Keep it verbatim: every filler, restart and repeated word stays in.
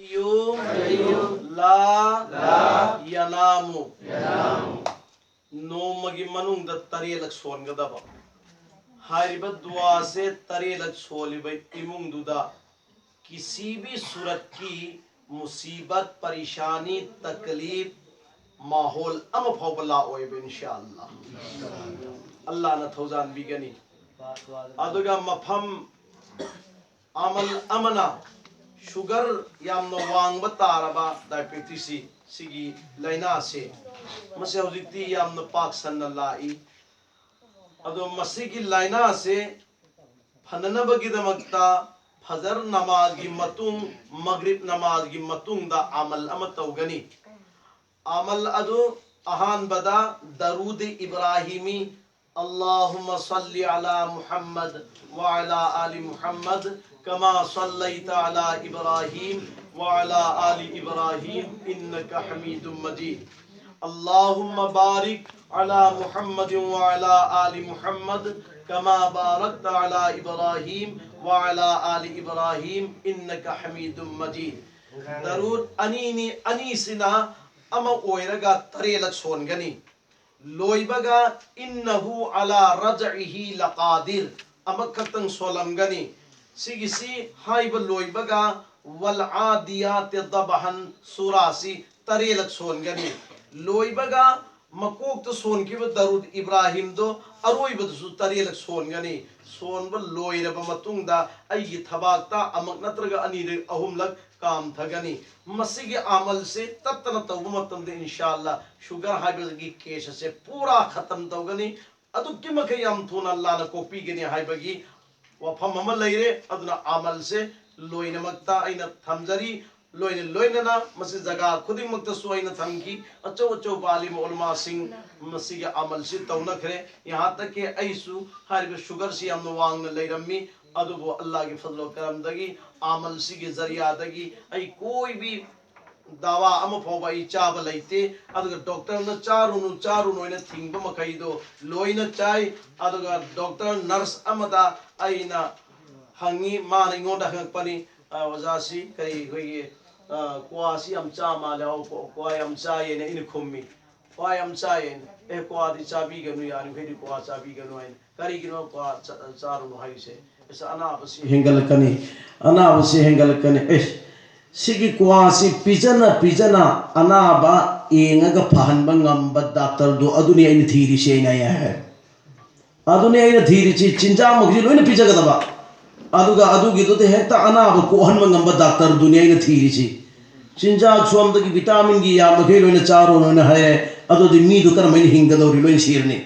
ꯌꯨꯝ ꯂꯥ ꯌꯅꯥꯃꯨ꯫ ꯅꯣꯡꯃꯒꯤ ꯃꯅꯨꯡꯗ ꯇꯔꯦꯠꯂꯛ ꯁꯣꯟꯒꯗꯕ꯫ ꯍꯥꯏꯔꯤꯕ ꯗꯨꯋꯥꯁꯦ ꯇꯔꯦꯠꯂꯛ ꯁꯣꯜꯂꯤꯕ ꯏꯃꯨꯡꯗꯨꯗ ꯀꯤꯁꯤꯕꯤ ꯁꯨꯔꯠꯀꯤ ꯃꯨꯁꯤꯕꯠ, ꯄꯔꯤꯁꯥꯅꯤ, ꯇꯀꯂꯤꯞ, ꯃꯥꯍꯣꯜ ꯑꯃ ꯐꯥꯎꯕ ꯂꯥꯛꯑꯣꯏꯕ, ꯏꯟꯁꯥ ꯑꯜꯂꯥ꯫ ꯑꯜꯂꯥꯅ ꯊꯧꯖꯥꯟꯕꯤꯒꯅꯤ꯫ ꯑꯗꯨꯒ ꯃꯐꯝ ꯑꯃꯜ ꯑꯃꯅ ꯁꯨꯒꯔ ꯌꯥꯝꯅ ꯋꯥꯡꯕ ꯇꯥꯔꯕ, ꯗꯥꯏꯕꯦꯇꯤꯁꯁꯤ, ꯁꯤꯒꯤ ꯂꯥꯏꯅꯥꯁꯦ, ꯃꯁꯤ ꯍꯧꯖꯤꯛꯇꯤ ꯌꯥꯝꯅ ꯄꯥꯛ ꯁꯟꯅ ꯂꯥꯛꯏ꯫ ꯑꯗꯣ ꯃꯁꯤꯒꯤ ꯂꯥꯏꯅꯥꯁꯦ ꯐꯅꯅꯕꯒꯤꯗꯃꯛꯇ ꯐꯖꯔ ꯅꯃꯥꯖꯒꯤ ꯃꯇꯨꯡ, ꯃꯒ꯭ꯔꯤꯕ ꯅꯃꯥꯖꯒꯤ ꯃꯇꯨꯡꯗ ꯑꯃꯜ ꯑꯃ ꯇꯧꯒꯅꯤ꯫ ꯑꯃꯜ ꯑꯗꯨ ꯑꯍꯥꯟꯕꯗ ꯗꯔꯨꯗ ꯏꯕ꯭ꯔꯥꯍꯤꯃꯤ, اللهم صل على محمد وعلى آل محمد كما صليت على إبراهيم وعلى آل إبراهيم إنك حميد مجيد. اللهم بارك على محمد وعلى آل محمد كما باركت على إبراهيم وعلى آل إبراهيم إنك حميد مجيد. ꯗꯔꯨꯗ ꯑꯅꯤꯅꯤ, ꯑꯅꯤꯁꯤꯅ ꯑꯃ ꯑꯣꯏꯔꯒ ꯇꯔꯦꯠꯂꯛ ꯁꯣꯟꯒꯅꯤ꯫ ꯂꯣꯏꯕꯒ إنه على رجعه لقادر ꯑꯃꯈꯛꯇꯪ ꯁꯣꯜꯂꯝꯒꯅꯤ꯫ ꯁꯤꯒꯤꯁꯤ ꯍꯥꯏꯕ ꯂꯣꯏꯕꯒ والعاديات ضبحا ꯁꯨꯔꯥꯁꯤ ꯇꯔꯦꯠꯂꯛ ꯁꯣꯟꯒꯅꯤ꯫ ꯂꯣꯏꯕꯒ ꯃꯀꯣꯛꯇ ꯁꯣꯟꯈꯤꯕ ꯗꯔꯨꯗ ꯏꯕ꯭ꯔꯥꯍꯤꯝꯗꯣ ꯑꯔꯣꯏꯕꯗꯁꯨ ꯇꯔꯦꯠꯂꯛ ꯁꯣꯟꯒꯅꯤ꯫ ꯁꯣꯟꯕ ꯂꯣꯏꯔꯕ ꯃꯇꯨꯡꯗ ꯑꯩꯒꯤ ꯊꯕꯥꯛꯇ ꯑꯃꯛ ꯅꯠꯇ꯭ꯔꯒ ꯑꯅꯤꯔꯛ ꯑꯍꯨꯝꯂꯛ ꯀꯥꯝꯊꯒꯅꯤ꯫ ꯃꯁꯤꯒꯤ ꯑꯃꯜꯁꯦ ꯇꯠꯇꯅ ꯇꯧꯕ ꯃꯇꯝꯗ ꯏꯟꯁꯥ ꯑꯜꯂꯥ ꯁꯨꯒꯔ ꯍꯥꯏꯕꯒꯤ ꯀꯦꯁ ꯑꯁꯦ ꯄꯨꯔꯥ ꯈꯇꯝ ꯇꯧꯒꯅꯤ꯫ ꯑꯗꯨꯛꯀꯤ ꯃꯈꯩ ꯌꯥꯝ ꯊꯨꯅ ꯑꯜꯂꯥꯅ ꯀꯣꯛꯄꯤꯒꯅꯤ ꯍꯥꯏꯕꯒꯤ ꯋꯥꯐꯝ ꯑꯃ ꯂꯩꯔꯦ꯫ ꯑꯗꯨꯅ ꯑꯃꯜꯁꯦ ꯂꯣꯏꯅꯃꯛꯇ ꯑꯩꯅ ꯊꯝꯖꯔꯤ꯫ ꯂꯣꯏꯅ ꯂꯣꯏꯅꯅ ꯃꯁꯤ ꯖꯒꯥ ꯈꯨꯗꯤꯡꯃꯛꯇꯁꯨ ꯑꯩꯅ ꯊꯝꯈꯤ꯫ ꯑꯆꯧ ꯑꯆꯧꯕ ꯑꯥꯂꯤꯝ ꯎꯂꯃꯥꯁꯤꯡ ꯃꯁꯤꯒꯤ ꯑꯃꯜꯁꯤ ꯇꯧꯅꯈ꯭ꯔꯦ꯫ ꯌꯍꯥꯟ ꯇꯛ ꯀꯤ ꯑꯩꯁꯨ ꯍꯥꯏꯔꯤꯕ ꯁꯨꯒꯔꯁꯤ ꯌꯥꯝꯅ ꯋꯥꯡꯅ ꯂꯩꯔꯝꯃꯤ꯫ ꯑꯗꯨꯕꯨ ꯑꯜꯂꯥꯒꯤ ꯐꯖꯜ ꯀꯔꯝꯗꯒꯤ ꯑꯃꯜꯁꯤꯒꯤ ꯖꯔꯤꯌꯥꯗꯒꯤ ꯑꯩ ꯀꯣꯏꯕꯤ ꯗꯥꯋꯥ ꯑꯃ ꯐꯥꯎꯕ ꯑꯩ ꯆꯥꯕ ꯂꯩꯇꯦ꯫ ꯑꯗꯨꯒ ꯗꯣꯛꯇꯔꯅ ꯆꯥꯔꯨꯅꯨ, ꯆꯥꯔꯨꯅꯨ ꯍꯥꯏꯅ ꯊꯤꯡꯕ ꯃꯈꯩꯗꯣ ꯂꯣꯏꯅ ꯆꯥꯏ꯫ ꯑꯗꯨꯒ ꯗꯣꯛꯇꯔ ꯅꯔꯁ ꯑꯃꯗ ꯑꯩꯅ ꯍꯪꯉꯤ, ꯃꯥꯅ ꯑꯩꯉꯣꯟꯗ ꯍꯪꯉꯛꯄꯅꯤ, "ꯑ, ꯑꯣꯖꯥꯁꯤ ꯀꯔꯤ ꯑꯩꯈꯣꯏꯒꯤ ꯑ, ꯀ꯭ꯋꯥꯁꯤ ꯌꯥꯝ ꯆꯥ ꯃꯥꯜꯂꯦ, ꯑꯧ, ꯀ꯭ꯋꯥ, ꯀ꯭ꯋꯥ ꯌꯥꯝ ꯆꯥꯏꯌꯦꯅ ꯑꯩꯅ ꯈꯨꯝꯃꯤ꯫ ꯀ꯭ꯋꯥ ꯌꯥꯝ ꯆꯥꯏꯌꯦꯅ꯫ "ꯑꯦ, ꯀ꯭ꯋꯥꯗꯤ ꯆꯥꯕꯤꯒꯅꯨ, ꯌꯥꯔꯤꯃꯈꯩꯗꯤ ꯀ꯭ꯋꯥ ꯆꯥꯕꯤꯒꯅꯨ" ꯍꯥꯏꯅ꯫ "ꯀꯔꯤꯒꯤꯅꯣ ꯀ꯭ꯋꯥ ꯆꯥ-, ꯆꯥꯔꯨꯅꯨ ꯍꯥꯏꯔꯤꯁꯦ?" ꯑꯁ, ꯑꯅꯥꯕꯁꯤ ꯍꯦꯟꯒꯠꯂꯛꯀꯅꯤ, ꯑꯅꯥꯕꯁꯤ ꯍꯦꯟꯒꯠꯂꯛꯀꯅꯤ꯫ ꯑꯦ, ꯁꯤꯒꯤ ꯀ꯭ꯋꯥꯁꯤ ꯄꯤꯖꯅ ꯄꯤꯖꯅ ꯑꯅꯥꯕ ꯌꯦꯡꯉꯒ ꯐꯍꯟꯕ ꯉꯝꯕ ꯗꯥꯛꯇꯔꯗꯣ ꯑꯗꯨꯅꯤ ꯑꯩꯅ ꯊꯤꯔꯤꯁꯦ, ꯑꯩꯅ ꯍꯥꯏ꯫ ꯑꯗꯨꯅꯤ ꯑꯩꯅ ꯊꯤꯔꯤꯁꯤ, ꯆꯤꯟꯖꯥꯛꯃꯛꯁꯤ ꯂꯣꯏꯅ ꯄꯤꯖꯒꯗꯕ꯫ ꯑꯗꯨꯒ ꯑꯗꯨꯒꯤꯗꯨꯗ ꯍꯦꯛꯇ ꯑꯅꯥꯕ ꯀꯣꯛꯍꯟꯕ ꯉꯝꯕ ꯗꯥꯛꯇꯔꯗꯨꯅꯤ ꯑꯩꯅ ꯊꯤꯔꯤꯁꯤ꯫ ꯆꯤꯟꯖꯥꯛ ꯁꯣꯝꯗꯒꯤ ꯚꯤꯇꯥꯃꯤꯟꯒꯤ ꯌꯥꯝꯃꯈꯩ ꯂꯣꯏꯅ ꯆꯥꯔꯣꯅ ꯍꯥꯏꯔꯦ, ꯑꯗꯨꯗꯤ ꯃꯤꯗꯣ ꯀꯔꯝꯍꯥꯏꯅ ꯍꯤꯡꯒꯗꯧꯔꯤ? ꯂꯣꯏꯅ ꯁꯤꯔꯅꯤ꯫